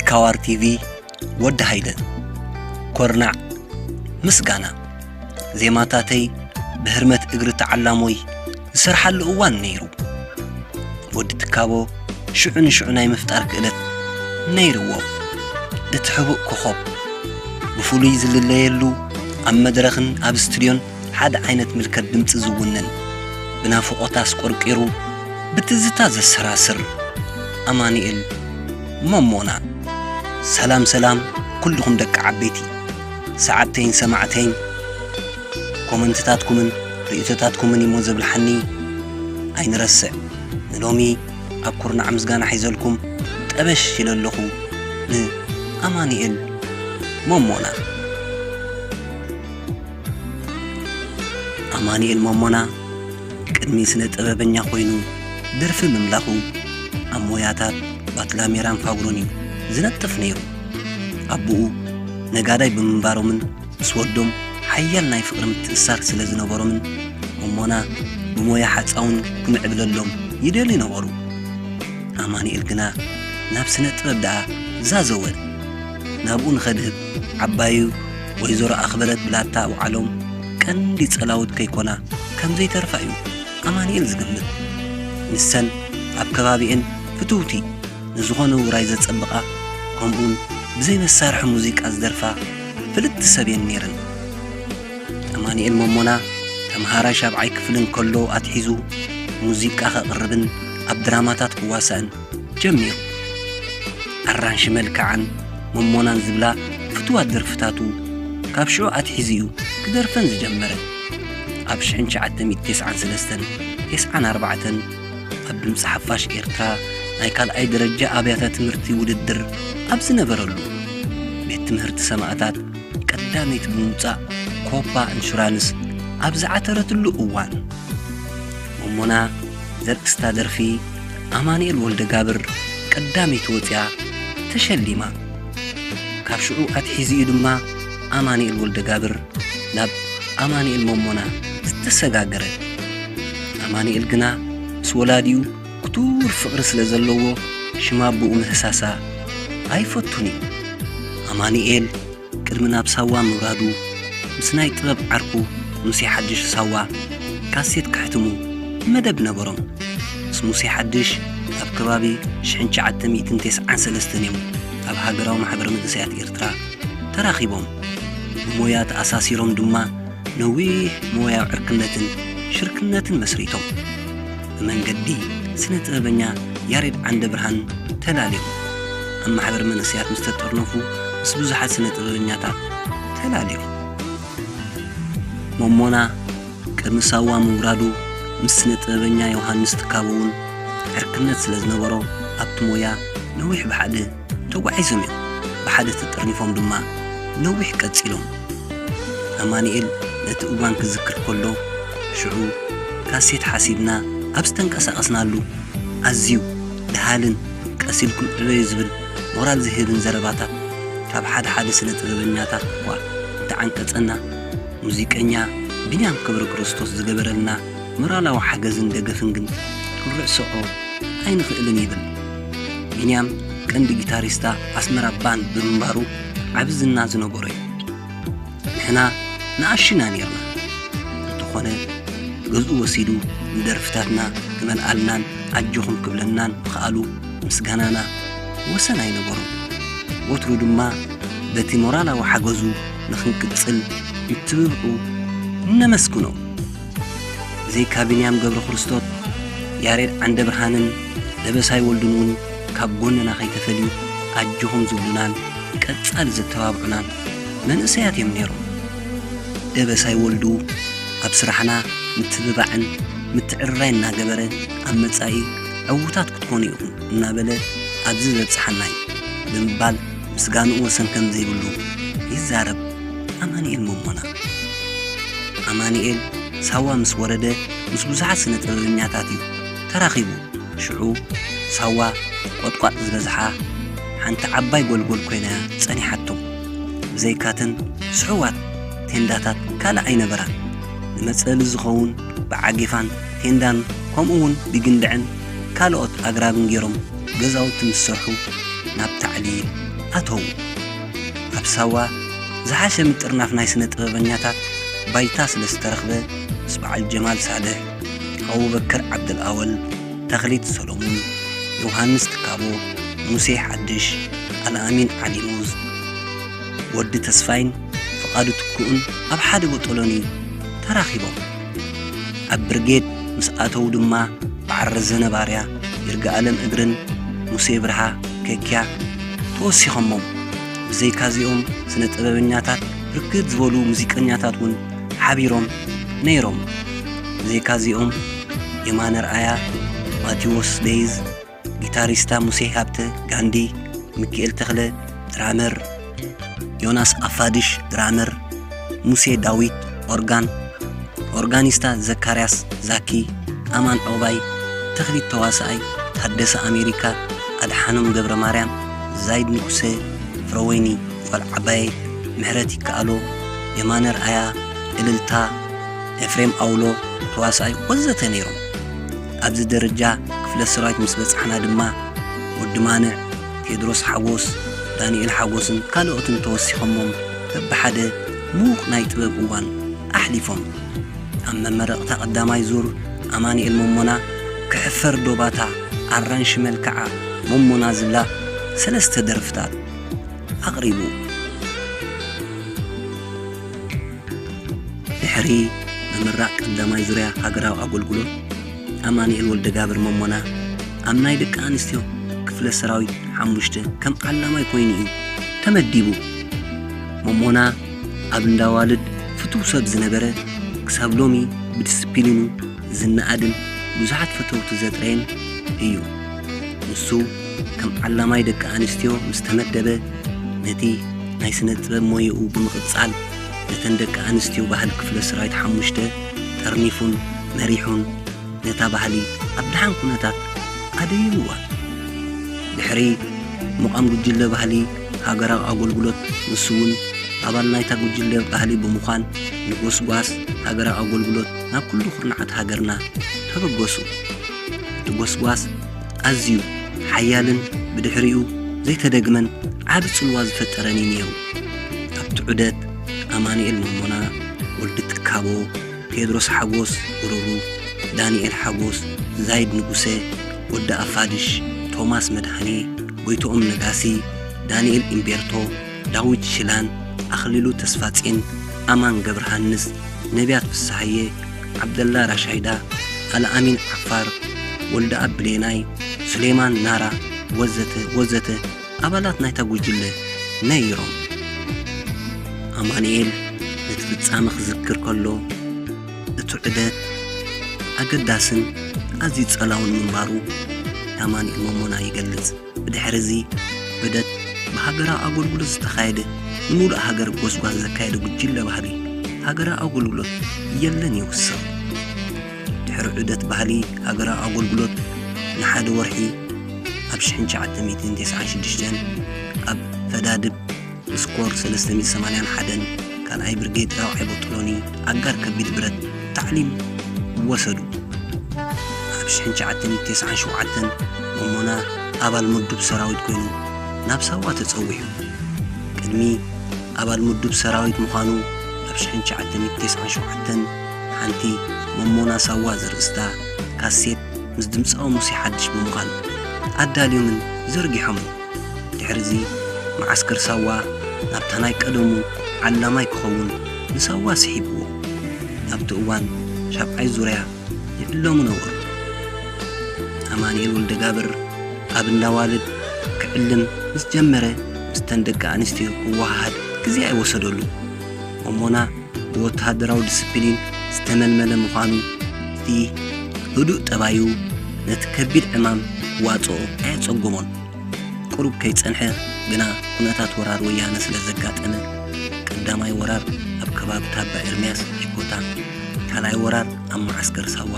ትካዋር ቲቪ፣ ወዲ ሃይለ። ኮርናዕ ምስጋና። ዜማታተይ ብህርመት እግሪ ተዓላሞይ ዝሰርሓሉ እዋን ነይሩ። ወዲ ትካቦ ሽዑ ንሽዑ ናይ ምፍጣር ክእለት ነይርዎ። እቲ ሕቡእ ኮኾብ ብፍሉይ ዝልለየሉ፣ ኣብ መድረኽን ኣብ ስቱድዮን ሓደ ዓይነት ምልከት ድምጺ ዝውንን፣ ብናፍቖት ኣስቆርቂሩ ብትዝታ ዘሰራስር ኣማኑኤል ሞሞና። ሰላም ሰላም ኩልኹም ደቂ ዓበይቲ፣ ሰዓብተይን ሰማዕተይን፣ ኮመንትታትኩምን ርእይቶታትኩምን እሞ ዘብልሓኒ ኣይንረስዕ። ንሎሚ ኣብ ኩርናዕ ምስጋና ሒዘልኩም ጠበሽ ኢለ ኣለኹ ንኣማኑኤል ሞሞና። ኣማኑኤል ሞሞና ቅድሚ ስነ ጥበበኛ ኮይኑ ደርፊ ምምላኹ ኣብ ሞያታት ባትላሜራን ፋጉሮን እዩ ዝነጥፍ ነይሩ። ኣቦኡ ነጋዳይ ብምንባሮምን ምስ ወዶም ሓያል ናይ ፍቕሪ ምትእስሳር ስለ ዝነበሮምን ሞሞና ብሞያ ሓጻውን ክምዕብለሎም ይደልዩ ነበሩ። ኣማኑኤል ግና ናብ ስነ ጥበብ ደኣ ዛዘወ። ናብኡ ንኸድህብ ዓባዩ ወይዘሮ ኣኽበረት ብላታ ኣውዓሎም ቀንዲ ጸላውት ከይኮና ከም ዘይተርፋ እዩ ኣማኑኤል ዝግምት። ንሰን ኣብ ከባቢኤን ፍትውቲ ንዝኾነ ውራይ ዘጸብቓ፣ ከምኡውን ብዘይ መሳርሒ ሙዚቃ ዝደርፋ ፍልጥቲ ሰብ እየን ነይረን። ኣማኑኤል ሞሞና ተምሃራይ ሻብዓይ ክፍሊ እንከሎ ኣትሒዙ ሙዚቃ ከቕርብን ኣብ ድራማታት ክዋሳእን ጀሚሩ። ኣራንሺ መልክዓን ሞሞናን ዝብላ ፍቱዋት ደርፍታቱ ካብ ሽዑ ኣትሒዙ እዩ ክደርፈን ዝጀመረ። ኣብ ሽሕን ትሽዓተ ሚእትን ተስዓን ሰለስተን ተስዓን ኣርባዕተን ኣብ ድምፂ ሓፋሽ ኤርትራ ናይ ካልኣይ ደረጃ ኣብያተ ትምህርቲ ውድድር ኣብ ዝነበረሉ፣ ቤት ትምህርቲ ሰማእታት ቀዳመይቲ ብምውፃእ ኮፓ ኢንሹራንስ ኣብ ዝዓተረትሉ እዋን፣ ሞሞና ዘርእስታ ደርፊ ኣማኑኤል ወልደጋብር ቀዳመይቲ ወፂኣ ተሸሊማ። ካብ ሽዑ ኣትሒዙ እዩ ድማ ኣማኑኤል ወልደጋብር ናብ ኣማኑኤል ሞሞና ዝተሰጋገረ። ኣማኑኤል ግና ምስ ወላዲኡ ክቱር ፍቕሪ ስለ ዘለዎ ሽም ኣቦኡ ምህሳሳ ኣይፈቱን እዩ። ኣማኑኤል ቅድሚ ናብ ሳዋ ምውራዱ ምስ ናይ ጥበብ ዓርኩ ሙሴ ሓድሽ ሳዋ ካሴት ከሕትሙ መደብ ነበሮም። ምስ ሙሴ ሓድሽ ኣብ ከባቢ ሽሕን ትሽዓተ ሚእትን ተስዓን ሰለስተን እዮም ኣብ ሃገራዊ ማሕበር መንእሰያት ኤርትራ ተራኺቦም። ብሞያ ተኣሳሲሮም ድማ ነዊሕ ሞያዊ ዕርክነትን ሽርክነትን መስሪቶም። ብመንገዲ ስነ ጥበበኛ ያሬድ ዓንደ ብርሃን ተላልዮም። ኣብ ማሕበር መንእሰያት ምስ ተጠርነፉ ምስ ብዙሓት ስነ ጥበበኛታት ተላልዮም። ሞሞና ቅድሚ ሳዋ ምውራዱ ምስ ስነ ጥበበኛ ዮሃንስ ትካቦ እውን ዕርክነት ስለ ዝነበሮ ኣብቲ ሞያ ነዊሕ ብሓደ ተጓዒዞም እዮም። ብሓደ ተጠርኒፎም ድማ ነዊሕ ቀጺሎም። ኣማኑኤል ነቲ እዋን ክዝክር ከሎ፣ ሽዑ ካሴት ሓሲብና ኣብ ዝተንቀሳቐስናሉ፣ ኣዝዩ ደሃልን ቀስ ኢልኩም ዕበዩ ዝብል ሞራል ዝህብን ዘረባታት ካብ ሓደ ሓደ ስነ ጥበበኛታት እኳ እንተዓንቀጸና፣ ሙዚቀኛ ቢንያም ክብረክርስቶስ ዝገበረልና ሞራላዊ ሓገዝን ደገፍን ግን ክንርስዖ ኣይንኽእልን ይብል። ቢንያም ቀንዲ ጊታሪስታ ኣስመራ ባንድ ብምንባሩ ዓቢ ዝና ዝነበሮ እዩ። ንሕና ንኣሽና ኔርና። እንተኾነ ገዝኡ ወሲዱ ንደርፍታትና ክመልኣልናን ኣጆኹም ክብለናን ምኽኣሉ ምስጋናና ወሰን ኣይነበሮን። ወትሩ ድማ በቲ ሞራላዊ ሓገዙ ንኽንቅጽል ምትብብዑ ነመስግኖ። ብዘይካ ቢንያም ገብረክርስቶስ፣ ያሬድ ዓንደብርሃንን ደበሳይ ወልዱን እውን ካብ ጎንና ከይተፈልዩ ኣጆኹም ዝብሉናን ቀጻሊ ዘተባብዑናን መንእሰያት እዮም ነይሮም። ደበሳይ ወልዱ ኣብ ስራሕና ምትብባዕን ምትዕርራይ እናገበረ ኣብ መጻኢ ዕዉታት ክትኮኑ ኢኹም እናበለ ኣብዚ ዘብጽሓና እዩ ብምባል ምስጋንኡ ወሰን ከም ዘይብሉ ይዛረብ ኣማኑኤል ሞሞና። ኣማኑኤል ሳዋ ምስ ወረደ ምስ ብዙሓት ስነ ጥበበኛታት እዩ ተራኺቡ። ሽዑ ሳዋ ቆጥቋጥ ዝበዝሓ ሓንቲ ዓባይ ጎልጎል ኮይና ጸኒሓቶም። ብዘይካተን ስሑዋት ቴንዳታት ካልእ ኣይነበራን። ንመጸሊ ዝኸውን ብዓጌፋን ቴንዳን ከምኡ እውን ብግንድዕን ካልኦት ኣግራብን ገይሮም ገዛውቲ ምስ ሰርሑ ናብ ታዕሊም ኣተዉ። ኣብ ሳዋ ዝሓሸ ምጥርናፍ ናይ ስነ ጥበበኛታት ባይታ ስለ ዝተረኽበ፣ ምስ በዓል ጀማል ሳልሕ፣ ኣቡበከር ዓብደልኣወል፣ ተኽሊት ሰሎሙን፣ ዮሃንስ ትካቦ፣ ሙሴ ሓድሽ፣ ኣልኣሚን ዓሊሙዝ፣ ወዲ ተስፋይን ፍቓዱ ትኩእን ኣብ ሓደ ቦጦሎኒ ተራኺቦም። ኣብ ብርጌድ ምስ ኣተዉ ድማ በዓል ረዘነ ባርያ፣ ይርጋኣለም እግርን ሙሴ ብርሃ፣ ከኪያ፣ ተወሲኾሞም። ብዘይካዚኦም ስነ ጥበበኛታት ብርክት ዝበሉ ሙዚቀኛታት እውን ሓቢሮም ነይሮም። ብዘይካዚኦም የማነ ርኣያ፣ ማቴዎስ ደይዝ፣ ጊታሪስታ ሙሴ ሃብተ፣ ጋንዲ፣ ሚኪኤል ተኽለ ድራመር፣ ዮናስ ኣፋድሽ ድራመር፣ ሙሴ ዳዊት ኦርጋን፣ ኦርጋኒስታ ዘካርያስ ዛኪ፣ ኣማን ዑቕባይ፣ ተኽሊት ተዋሳኣይ፣ ታደሰ ኣሜሪካ፣ ኣድሓኖም ገብረ ማርያም፣ ዛይድ ንጉሰ፣ ፍረወይኒ ጓል ዓባየይ፣ ምሕረት ይከኣሎ፣ የማነ ርኣያ፣ እልልታ፣ ኤፍሬም ኣውሎ፣ ተዋሳኣይ ወዘተ ነይሮም። ኣብዚ ደረጃ ክፍለ ሰራዊት ምስ በጻሕና ድማ፣ ወዲ ማንዕ፣ ቴድሮስ ሓጎስ፣ ዳንኤል ሓጎስን ካልኦትን ተወሲኾሞም በብሓደ ምዉቕ ናይ ጥበብ እዋን ኣሕሊፎም። ኣብ መመረቕታ ቀዳማይ ዙር ኣማኑኤል ሞሞና፣ ክሕፈር ዶባታ፣ ኣራንሺ መልክዓ፣ ሞሞና ዝብላ ሰለስተ ደርፍታት ኣቕሪቡ። ድሕሪ ምምራቕ ቀዳማይ ዙርያ ሃገራዊ ኣገልግሎት፣ ኣማኑኤል ወልደጋብር ሞሞና ኣብ ናይ ደቂ ኣንስትዮ ክፍለ ሰራዊት ሓሙሽተ ከም ዓላማይ ኮይኑ እዩ ተመዲቡ። ሞሞና ኣብ እንዳዋልድ ፍቱው ሰብ ዝነበረ፣ ክሳብ ሎሚ ብዲስፕሊኑ ዝነኣድን ብዙሓት ፈተውቱ ዘጥረየን እዩ። ንሱ ከም ዓላማይ ደቂ ኣንስትዮ ምስ ተመደበ፣ ነቲ ናይ ስነ ጥበብ ሞያኡ ብምቕጻል፣ ነተን ደቂ ኣንስትዮ ባህሊ ክፍለ ሰራዊት ሓሙሽተ ጠርኒፉን መሪሑን፣ ነታ ባህሊ ኣብ ደሓን ኩነታት ኣደይብዋ። ድሕሪ ምቋም ጉጅለ ባህሊ ሃገራዊ ኣገልግሎት፣ ንሱ እውን ኣባል ናይታ ጉጅለ ባህሊ ብምዃን፣ ንጎስጓስ ሃገራዊ ኣገልግሎት ናብ ኩሉ ኩርናዓት ሃገርና ተበገሱ። እቲ ጎስጓስ ኣዝዩ ሓያልን ብድሕሪኡ ዘይተደግመን ዓቢ ጽልዋ ዝፈጠረን እዩ ነይሩ። ኣብቲ ዑደት ኣማኑኤል ሞሞና፣ ወልዲ ትካቦ፣ ቴድሮስ ሓጎስ፣ ብሩሩ፣ ዳንኤል ሓጎስ፣ ዛይድ ንጉሰ፣ ወዲ ኣፋድሽ፣ ቶማስ መድሃኔ፣ ጎይትኦም ነጋሲ፣ ዳንኤል ኢምቤርቶ፣ ዳዊት ሽላን፣ ኣኽሊሉ ተስፋጼን፣ ኣማን ገብረሃንስ፣ ነብያት ፍስሃየ፣ ዓብደላ ራሻይዳ፣ ኣልኣሚን ዓፋር፣ ወልደኣብ ብሌናይ፣ ሱሌማን ናራ፣ ወዘተ ወዘተ ኣባላት ናይታ ጉጅለ ነይሮም። ኣማኑኤል ነቲ ፍጻመ ክዝክር ከሎ፣ እቲ ዑደት ኣገዳስን ኣዝዩ ጸላውን ምንባሩ ኣማኑኤል ሞሞና ይገልጽ። ብድሕሪ እዚ ዑደት ብሃገራዊ ኣገልግሎት ዝተኻየደ፣ ንምሉእ ሃገር ጎስጓስ ዘካየደ ጉጅለ ባህሊ ሃገራዊ ኣገልግሎት የለን ይውሰኽ። ድሕሪ ዑደት ባህሊ ሃገራዊ ኣገልግሎት ንሓደ ወርሒ፣ ኣብ ሽሕን ትሽዓተ ሚእትን ተስዓን ሽዱሽተን ኣብ ፈዳድብ ስኮር ሰለስተ ሚእቲ ሰማንያን ሓደን ካልኣይ ብርጌድ ራብዓይ ቦጦሎኒ ኣጋር ከቢድ ብረት ታዕሊም ወሰዱ። ኣብ ሽሕን ትሽዓተ ሚእትን ተስዓን ሸውዓተን ሞሞና ኣባል ምዱብ ሰራዊት ኮይኑ ናብ ሳዋ ተጸዊዑ። ቅድሚ ኣባል ምዱብ ሰራዊት ምዃኑ፣ ኣብ ሽሕን ትሽዓተ ሚእትን ተስዓን ሸውዓተን ሓንቲ ሞሞና ሳዋ ዘርእስታ ካሴት ምስ ድምጻዊ ሙሴ ሓድሽ ብምዃን ኣዳልዮምን ዘርጊሖምን። ድሕርዚ መዓስከር ሳዋ ናብታ ናይ ቀደሙ ዓላማይ ክኸውን ንሳዋ ስሒብዎ። ኣብቲ እዋን ሻብዓይ ዙርያ ይዕለሙ ነበሩ። ኣማኑኤል ወልደጋብር ኣብ እንዳዋልድ ክዕልም ምስ ጀመረ፣ ምስተን ደቂ ኣንስትዮ ክወሃሃድ ግዜ ኣይወሰደሉ። ሞሞና ብወተሃደራዊ ዲስፕሊን ዝተመልመለ ምዃኑ፣ እቲ ህዱእ ጠባዩ ነቲ ከቢድ ዕማም ክዋጽኦ ኣየጸገሞን። ቁሩብ ከይጸንሐ ግና ኩነታት ወራር ወያነ ስለ ዘጋጠመ፣ ቀዳማይ ወራር ኣብ ከባቢ ታባ ኤርምያስ ኣይኮታ፣ ካልኣይ ወራር ኣብ መዓስከር ሳዋ፣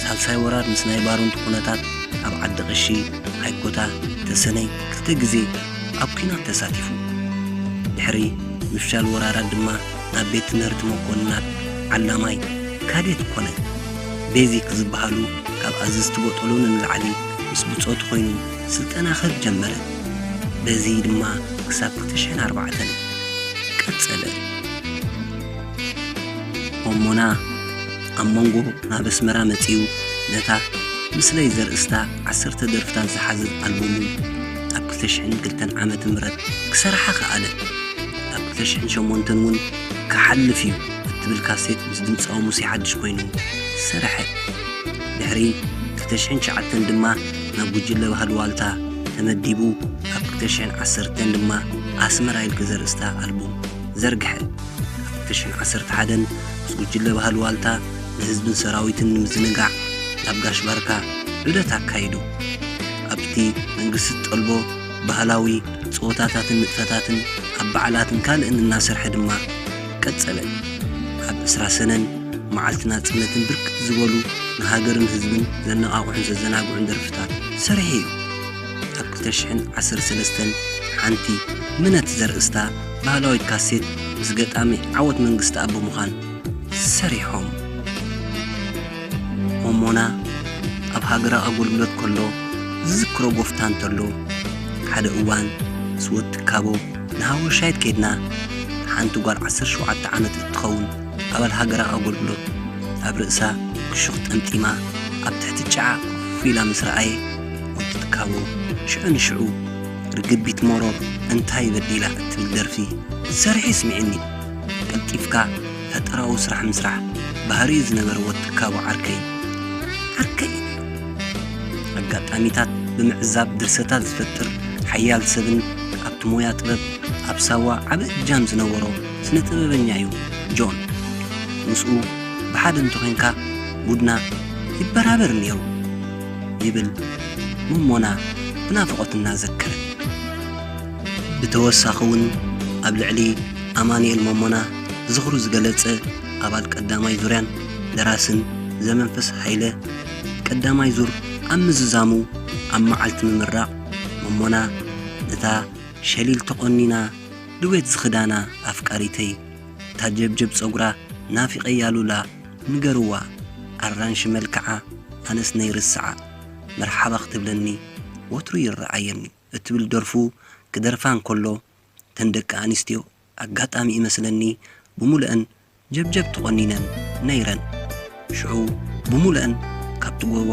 ሳልሳይ ወራር ምስ ናይ ባሮንት ኩነታት ኣብ ዓዲ ቀሺ፣ ኣይኮታ፣ ተሰነይ ክልተ ግዜ ኣብ ኲናት ተሳቲፉ። ድሕሪ ምፍሻል ወራራት ድማ ናብ ቤት ትምህርቲ መኮንናት ዓላማይ ካዴት ኮነ። ቤዚክ ዝበሃሉ ካብ ኣዘዝቲ ቦጦሎኒ ንላዕሊ ምስ ብጾቱ ኮይኑ ስልጠና ክህብ ጀመረ። በዚ ድማ ክሳብ ክልተ ሽሕን ኣርባዕተን ቀጸለ። ሞሞና ኣብ መንጎ ናብ ኣስመራ መጺኡ ነታ ምስለይ ዘርእስታ ዓሰርተ ደርፍታት ዝሓዘት ኣልቡሙ ኣብ ክልተ ሽሕን ክልተን ዓመተ ምህረት ክሰርሓ ከኣለ። ኣብ ክልተ ሽሕን ሸሞንተን እውን ክሓልፍ እዩ እትብል ካሴት ምስ ድምጻዊ ሙሴ ሓድሽ ኮይኑ ሰርሐ። ድሕሪ ክልተ ሽሕን ትሽዓተን ድማ ናብ ጉጅለ ባህሊ ዋልታ ተመዲቡ፣ ኣብ ክልተ ሽሕን ዓሰርተን ድማ ኣስመራ ኢልኪ ዘርእስታ ኣልቡም ዘርግሐ። ኣብ ክልተ ሽሕን ዓሰርተ ሓደን ምስ ጉጅለ ባህሊ ዋልታ ንህዝብን ሰራዊትን ንምዝንጋዕ ናብ ጋሽ ባርካ ዑደት ኣካይዱ። ኣብቲ መንግስቲ ዝጠልቦ ባህላዊ ጸወታታትን ንጥፈታትን ኣብ በዓላትን ካልእን እናሰርሐ ድማ ቀጸለ። ኣብ ዕስራ ሰነን መዓልቲ ናጽነትን ብርክት ዝበሉ ንሃገርን ህዝብን ዘነቓቕሑን ዘዘናግዑን ደርፍታት ሰሪሑ እዩ። ኣብ ክልተ ሽሕን ዓሰርተ ሰለስተን ሓንቲ ምነት ዘርእስታ ባህላዊት ካሴት ምስ ገጣሚ ዓወት መንግስተኣብ ብምዃን ሰሪሖም። ሞሞና ኣብ ሃገራዊ ኣገልግሎት ከሎ ዝዝክሮ ጎፍታ እንተሎ፣ ሓደ እዋን ምስ ወዲ ትካቦ ንሃወሻይት ከይድና፣ ሓንቲ ጓል ዓሰርተ ሸውዓተ ዓመት እትኸውን ኣባል ሃገራዊ ኣገልግሎት ኣብ ርእሳ ክሹኽ ጠምጢማ ኣብ ትሕቲ ጨዓ ኮፍ ኢላ ምስ ረኣየ፣ ወዲ ትካቦ ሽዑ ንሽዑ ርግቢት መሮር እንታይ በዲላ እትብል ደርፊ ሰሪሑ ስሚዕኒ። ቀልጢፍካ ፈጠራዊ ስራሕ ምስራሕ ባህሪኡ ዝነበረ ወዲ ትካቦ ዓርከይ፣ ዓርከይ እዩ ነይሩ። ኣጋጣሚታት ብምዕዛብ ድርሰታት ዝፈጥር ሓያል ሰብን ኣብቲ ሞያ ጥበብ ኣብ ሳዋ ዓቢ እጃም ዝነበሮ ስነ ጥበበኛ እዩ ጆን። ምስኡ ብሓደ እንተኾይንካ ጉድና ይበራበር ነይሩ ይብል ሞሞና ብናፍቖት እናዘከረ። ብተወሳኺ እውን ኣብ ልዕሊ ኣማኑኤል ሞሞና ዝኽሩ ዝገለጸ ኣባል ቀዳማይ ዙርያን ደራስን ዘመንፈስ ሃይለ፣ ቀዳማይ ዙር ኣብ ምዝዛሙ ኣብ መዓልቲ ምምራቕ ሞሞና ነታ ሸሊል ተቖኒና ድዌት ዝኽዳና ኣፍቃሪተይ፣ እታ ጀብጀብ ጸጉራ ናፊቐያ ሉላ ንገርዋ፣ ኣራንሺ መልክዓ ኣነስ ነይርስዓ፣ መርሓባ ክትብለኒ ወትሩ ይረኣየኒ እትብል ደርፉ ክደርፋ እንከሎ፣ እተን ደቂ ኣንስትዮ ኣጋጣሚ ይመስለኒ ብሙሉአን ጀብጀብ ተቖኒነን ነይረን። ሽዑ ብሙሉአን ካብቲ ጎቦ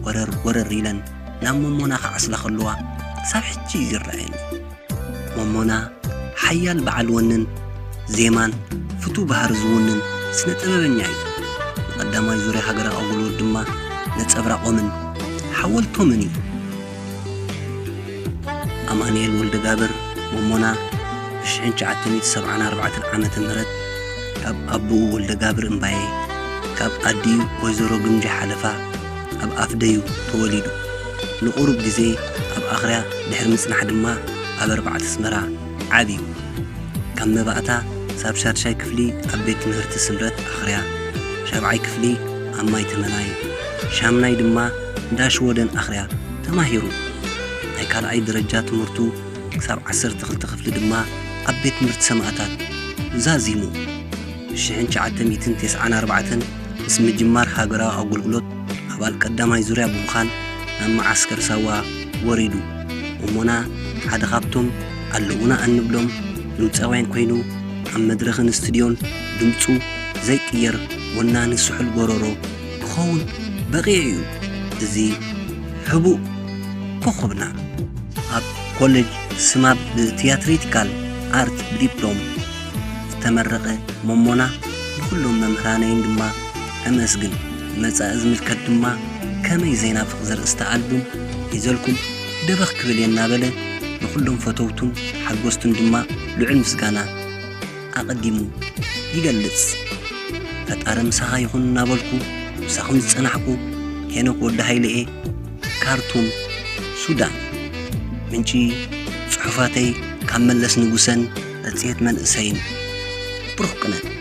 ወረር ወረር ኢለን ናብ ሞሞና ክዓስላ ከለዋ ክሳብ ሕጂ እዩ ዝረኣየኒ። ሞሞና ሓያል በዓል ወንን ዜማን ፍቱው ባህሪ ዝውንን ስነ ጥበበኛ እዩ። ንቐዳማይ ዙርያ ሃገራዊ ኣገልግሎት ድማ ነጸብራቖምን ሓወልቶምን እዩ። ኣማኑኤል ወልደጋብር ሞሞና ብሽሕን ትሽዓተ ሚእቲ ሰብዓን ኣርባዕተን ዓመተ ምህረት ካብ ኣቦኡ ወልደጋብር እምባየ፣ ካብ ኣዲኡ ወይዘሮ ግምጃ ሓለፋ ኣብ ኣፍደዩ ተወሊዱ። ንቑሩብ ግዜ ኣብ ኣኽርያ ድሕሪ ምጽናሕ ድማ ኣብ ኣርባዕተ ኣስመራ ዓብዩ። ካብ መባእታ ሳብ ሻድሻይ ክፍሊ ኣብ ቤት ትምህርቲ ስምረት ኣኽርያ፣ ሻብዓይ ክፍሊ ኣብ ማይ ተመናይ፣ ሻምናይ ድማ እንዳ ሽወደን ኣኽርያ ተማሂሩ። ናይ ካልኣይ ደረጃ ትምህርቱ ክሳብ ዓሰርተ ክልተ ክፍሊ ድማ ኣብ ቤት ትምህርቲ ሰማእታት ዛዚሙ። ብሽሕን ትሽዓተ ሚእትን ተስዓን ኣርባዕተን ምስ ምጅማር ሃገራዊ ኣገልግሎት ኣባል ቀዳማይ ዙርያ ብምዃን ናብ መዓስከር ሳዋ ወሪዱ። እሞና ሓደ ካብቶም ኣለዉና እንብሎም ድምፃውያን ኮይኑ፣ ኣብ መድረኽን ስቱድዮን ድምፁ ዘይቅየር ወናኒ ስሑል ጎረሮ ክኸውን በቒዑ እዩ። እዚ ሕቡእ ኮኾብና ኣብ ኮሌጅ ስማብ ብቲያትሪቲካል ኣርት ብዲፕሎም ዝተመረቐ ሞሞና፣ ንኹሎም መምህራነይን ድማ እመስግን። መጻኢ ዝምልከት ድማ ከመይ ዘይናፍቕ ዘርእስታ ኣልቡም ሒዘልኩም ደበኽ ክብል እየ እናበለ፣ ንኹሎም ፈተውቱን ሓጎስቱን ድማ ልዑል ምስጋና ኣቐዲሙ ይገልጽ። ፈጣሪ ምሳኻ ይኹን እናበልኩ፣ ምሳኹም ዝጸናሕኩ ሄኖክ ወዲ ሃይለ'የ፣ ካርቱም፣ ሱዳን። ምንጪ ጽሑፋተይ ካብ መለስ ንጉሰን መጽሔት መንእሰይን። ብሩኽ ቅነ።